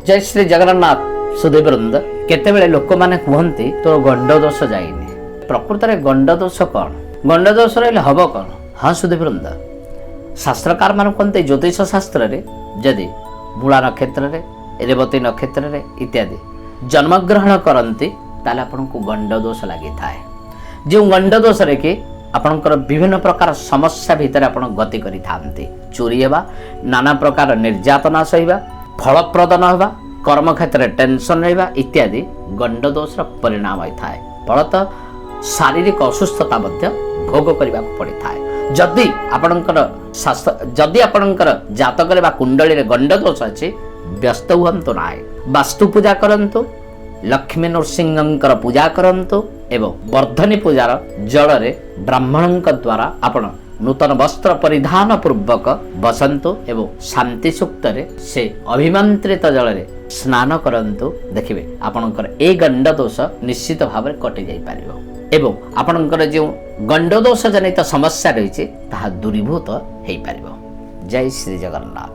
ଜୟ ଶ୍ରୀ ଜଗନ୍ନାଥ। ସୁଧୀବୃନ୍ଦ, କେତେବେଳେ ଲୋକମାନେ କୁହନ୍ତି, ତୋର ଗଣ୍ଡଦୋଷ ଯାଇନି। ପ୍ରକୃତରେ ଗଣ୍ଡଦୋଷ କ'ଣ? ଗଣ୍ଡଦୋଷ ରହିଲେ ହବ କ'ଣ? ହଁ ସୁଧୀବୃନ୍ଦ, ଶାସ୍ତ୍ରକାର ମାନେ କୁହନ୍ତି, ଜ୍ୟୋତିଷ ଶାସ୍ତ୍ରରେ ଯଦି ମୂଳା ନକ୍ଷତ୍ରରେ, ରେବତୀ ନକ୍ଷତ୍ରରେ ଇତ୍ୟାଦି ଜନ୍ମଗ୍ରହଣ କରନ୍ତି, ତାହେଲେ ଆପଣଙ୍କୁ ଗଣ୍ଡଦୋଷ ଲାଗିଥାଏ, ଯେଉଁ ଗଣ୍ଡଦୋଷରେ କି ଆପଣଙ୍କର ବିଭିନ୍ନ ପ୍ରକାର ସମସ୍ୟା ଭିତରେ ଆପଣ ଗତି କରିଥାନ୍ତି। ଚୋରି ହେବା, ନାନା ପ୍ରକାର ନିର୍ଯାତନା ସହିବା, ଫଳପ୍ରଦ ନ ହେବା, କର୍ମକ୍ଷେତ୍ରରେ ଟେନସନ୍ ରହିବା ଇତ୍ୟାଦି ଗଣ୍ଡଦୋଷର ପରିଣାମ ହୋଇଥାଏ। ଫଳତଃ ଶାରୀରିକ ଅସୁସ୍ଥତା ମଧ୍ୟ ଭୋଗ କରିବାକୁ ପଡ଼ିଥାଏ। ଯଦି ଆପଣଙ୍କର ଶାସ୍ତ୍ର, ଯଦି ଆପଣଙ୍କର ଜାତକରେ ବା କୁଣ୍ଡଳୀରେ ଗଣ୍ଡଦୋଷ ଅଛି, ବ୍ୟସ୍ତ ହୁଅନ୍ତୁ ନାହିଁ। ବାସ୍ତୁ ପୂଜା କରନ୍ତୁ, ଲକ୍ଷ୍ମୀ ନୃସିଂହଙ୍କର ପୂଜା କରନ୍ତୁ ଏବଂ ବର୍ଦ୍ଧନୀ ପୂଜାର ଜଳରେ ବ୍ରାହ୍ମଣଙ୍କ ଦ୍ୱାରା ଆପଣ ନୂତନ ବସ୍ତ୍ର ପରିଧାନ ପୂର୍ବକ ବସନ୍ତୁ ଏବଂ ଶାନ୍ତି ସୂକ୍ତରେ ସେ ଅଭିମନ୍ତ୍ରିତ ଜଳରେ ସ୍ନାନ କରନ୍ତୁ। ଦେଖିବେ, ଆପଣଙ୍କର ଏଇ ଗଣ୍ଡଦୋଷ ନିଶ୍ଚିତ ଭାବରେ କଟିଯାଇପାରିବ ଏବଂ ଆପଣଙ୍କର ଯେଉଁ ଗଣ୍ଡଦୋଷ ଜନିତ ସମସ୍ୟା ରହିଛି, ତାହା ଦୂରୀଭୂତ ହେଇପାରିବ। ଜୟ ଶ୍ରୀ ଜଗନ୍ନାଥ।